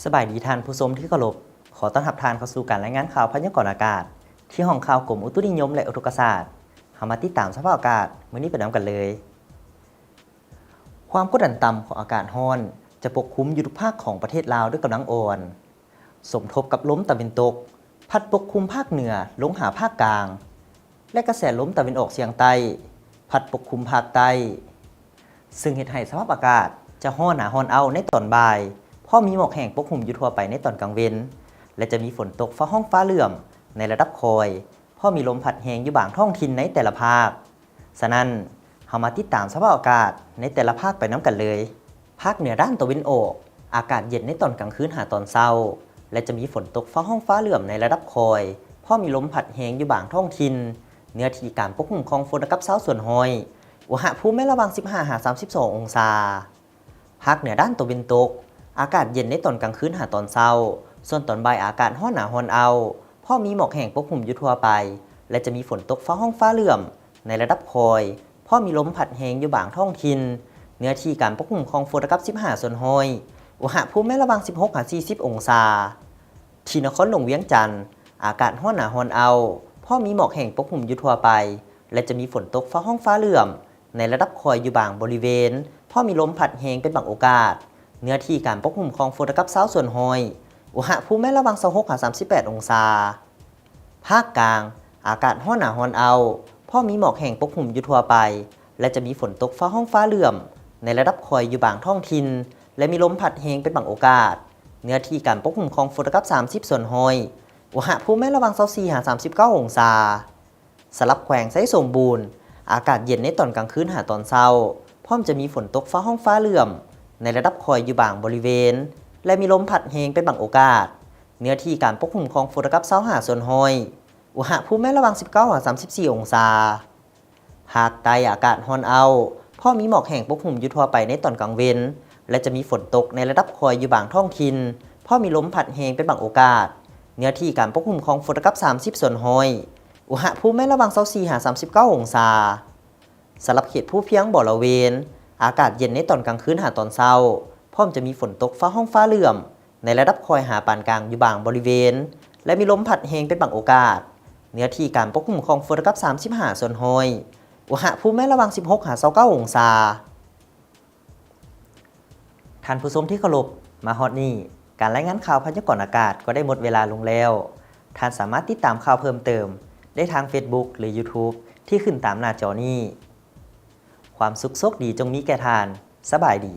ສະບາຍດີທ່ານຜູ້ຊົມທີ່ເຄົາລົບ. ຂໍຕ້ອນຮັບທ່ານເຂົ້າສູ່ການລາຍງານຂ່າວພະຍາກອນອາກາດ ທີ່ຫ້ອງຂ່າວກົມອຸຕຸນິຍົມ ແລະ ອຸທົກກະສາດ. ເຮົາມາຕິດຕາມສະພາບອາກາດມື້ນີ້ໄປນຳກັນເລີຍ. ຄວາມກົດດັນຕ່ຳຂອງອາກາດຮ້ອນ ຈະປົກຄຸມຢູ່ທຸກພາກຂອງປະເທດລາວດ້ວຍກຳລັງອ່ອນ. ສົມທົບກັບລົມຕາເວັນຕົກ ພັດປົກຄຸມພາກເໜືອລົງຫາພາກກາງ ແລະ ກະແສລົມຕາເວັນອອກສຽງໃຕ້ ພັດປົກຄຸມພາກໃຕ້, ເຊິ່ງເຮັດໃຫ້ສະພາບອາກາດຈະຮ້ອນໜາຮ້ອນເອົ້າໃນຕອນບ່າຍ, ພ້ອມມີໝອກແຫ້ງປົກຫຸ້ມຢູ່ທົ່ວໄປໃນຕອນກາງເວັນ ແລະ ຈະມີຝົນຕົກຟ້າຮ້ອງຟ້າເຫຼື້ອມໃນລະດັບຄ່ອຍ, ພ້ອມມີລົມພັດແຮງຢູ່ບາງທ້ອງຖິ່ນໃນແຕ່ລະພາກ. ສະນັ້ນ, ເຮົາມາຕິດຕາມສະພາບອາກາດໃນແຕ່ລະພາກໄປນຳກັນເລີຍ. ພາກເໜືອດ້ານຕາເວັນອອກ, ອາກາດເຢັນໃນຕອນກາງຄືນຫາຕອນເຊົ້າ ແລະ ຈະມີຝົນຕົກຟ້າຮ້ອງຟ້າເຫຼື້ອມໃນລະດັບຄ່ອຍ, ພ້ອມມີລົມພັດແຮງຢູ່ບາງທ້ອງຖິ່ນ. ເນື້ອທີ່ການປົກຄຸມຂອງຝົນລະດັບຊາວສ່ວນຮ້ອຍ, ອຸນຫະພູມແມ່ນລະຫວ່າງສິບຫ້າຫາສາມສິບສອງອົງສາ. ພາກເໜືອດ້ານຕາເວັນຕົກ, ອາກາດເຢັນໃນຕອນກາງຄືນຫາຕອນເຊົ້າ, ສ່ວນຕອນບ່າຍອາກາດຮ້ອນໜາຮ້ອນເອົ້າ, ພ້ອມມີໝອກແຫ້ງປົກຫຸ້ມຢູ່ທົ່ວໄປ ແລະ ຈະມີຝົນຕົກຟ້າຮ້ອງຟ້າເຫຼື້ອມໃນລະດັບຄ່ອຍ, ພ້ອມມີລົມພັດແຮງຢູ່ບາງທ້ອງຖິ່ນ. ເນື້ອທີ່ການປົກຄຸມຂອງຝົນລະດັບສິບຫ້າສ່ວນຮ້ອຍ, ອຸນຫະພູມແມ່ນລະຫວ່າງສິບຫົກຫາສີ່ສິບອົງສາ. ທີ່ນະຄອນຫຼວງວຽງຈັນ, ອາກາດຮ້ອນໜາຮ້ອນເອົ້າ, ພ້ອມມີໝອກແຫ້ງປົກຫຸ້ມຢູ່ທົ່ວໄປ ແລະ ຈະມີຝົນຕົກຟ້າຮ້ອງຟ້າເຫຼື້ອມໃນລະດັບຄ່ອຍຢູ່ບາງບໍລິເວນ, ພ້ອມມີລົມພັດແຮງເປັນບາງໂອກາດ. ເນື້ອທີ່ການປົກຄຸມຂອງຝົນລະດັບຊາວສ່ວນຮ້ອຍ, ອຸນຫະພູມແມ່ນລະຫວ່າງຊາວຫົກຫາສາມສິບແປດອົງສາ. ພາກກາງ, ອາກາດຮ້ອນໜາຮ້ອນເອົ້າ, ພ້ອມມີໝອກແຫ້ງປົກຫຸ້ມຢູ່ທົ່ວໄປ ແລະ ຈະມີຝົນຕົກຟ້າຮ້ອງຟ້າເຫຼື້ອມໃນລະດັບຄ່ອຍຢູ່ບາງທ້ອງຖິ່ນ ແລະ ມີລົມພັດແຮງເປັນບາງໂອກາດ. ເນື້ອທີ່ການປົກຄຸມຂອງຝົນລະດັບສາມສິບສ່ວນຮ້ອຍ, ອຸນຫະພູມແມ່ນລະຫວ່າງຊາວສີ່ຫາສາມສິບເກົ້າອົງສາ. ສຳລັບແຂວງໄຊສົມບູນ, ອາກາດເຢັນໃນຕອນກາງຄືນຫາຕອນເຊົ້າ, ພ້ອມຈະມີຝົນຕົກຟ້າຮ້ອງຟ້າເຫຼື້ອມໃນລະດັບຄ່ອຍຢູ່ບາງບໍລິເວນ ແລະ ມີລົມພັດແຮງເປັນບາງໂອກາດ. ເນື້ອທີ່ການປົກຄຸມຂອງຝົນລະດັບຊາວຫ້າສ່ວນຮ້ອຍ, ອຸນຫະພູມແມ່ນລະຫວ່າງສິບເກົ້າຫາສາມສິບສີ່ອົງສາ. ພາກໃຕ້ອາກາດຮ້ອນເອົ້າ, ພ້ອມມີໝອກແຫ້ງປົກຫຸ້ມຢູ່ທົ່ວໄປໃນຕອນກາງເວັນ ແລະ ຈະມີຝົນຕົກໃນລະດັບຄ່ອຍຢູ່ບາງທ້ອງຖິ່ນ, ພ້ອມມີລົມພັດແຮງເປັນບາງໂອກາດ. ເນື້ອທີ່ການປົກຄຸມຂອງຝົນລະດັບສາມສິບສ່ວນຮ້ອຍ, ອຸນຫະພູມແມ່ນລະຫວ່າງຊາວສີ່ຫາສາມສິບເກົ້າອົງສາ. ສຳລັບເຂດພູພຽງບໍລະເວນ, ອາກາດເຢັນໃນຕອນກາງຄືນຫາຕອນເຊົ້າ, ພ້ອມຈະມີຝົນຕົກຟ້າຮ້ອງຟ້າເຫຼື້ອມໃນລະດັບຄ່ອຍຫາປານກາງຢູ່ບາງບໍລິເວນ ແລະ ມີລົມພັດແຮງເປັນບາງໂອກາດ. ເນື້ອທີ່ການປົກຄຸມຂອງຝົນລະດັບສາມສິບຫ້າສ່ວນຮ້ອຍ, ອຸນຫະພູມແມ່ນລະຫວ່າງສິບຫົກຫາຊາວເກົ້າອົງສາ. ທ່ານຜູ້ຊົມທີ່ເຄົາລົບ, ມາຮອດນີ້, ການລາຍງານຂ່າວພະຍາກອນອາກາດກໍໄດ້ໝົດເວລາລົງແລ້ວ. ທ່ານສາມາດຕິດຕາມຂ່າວເພີ່ມເຕີມໄດ້ທາງເຟສບຸກ ຫຼື ຢູທູບ ທີ່ຂຶ້ນຕາມໜ້າຈໍນີ້. ຄວາມສຸກໂຊກດີຈົ່ງມີແກ່ທ່ານ. ສະບາຍດີ.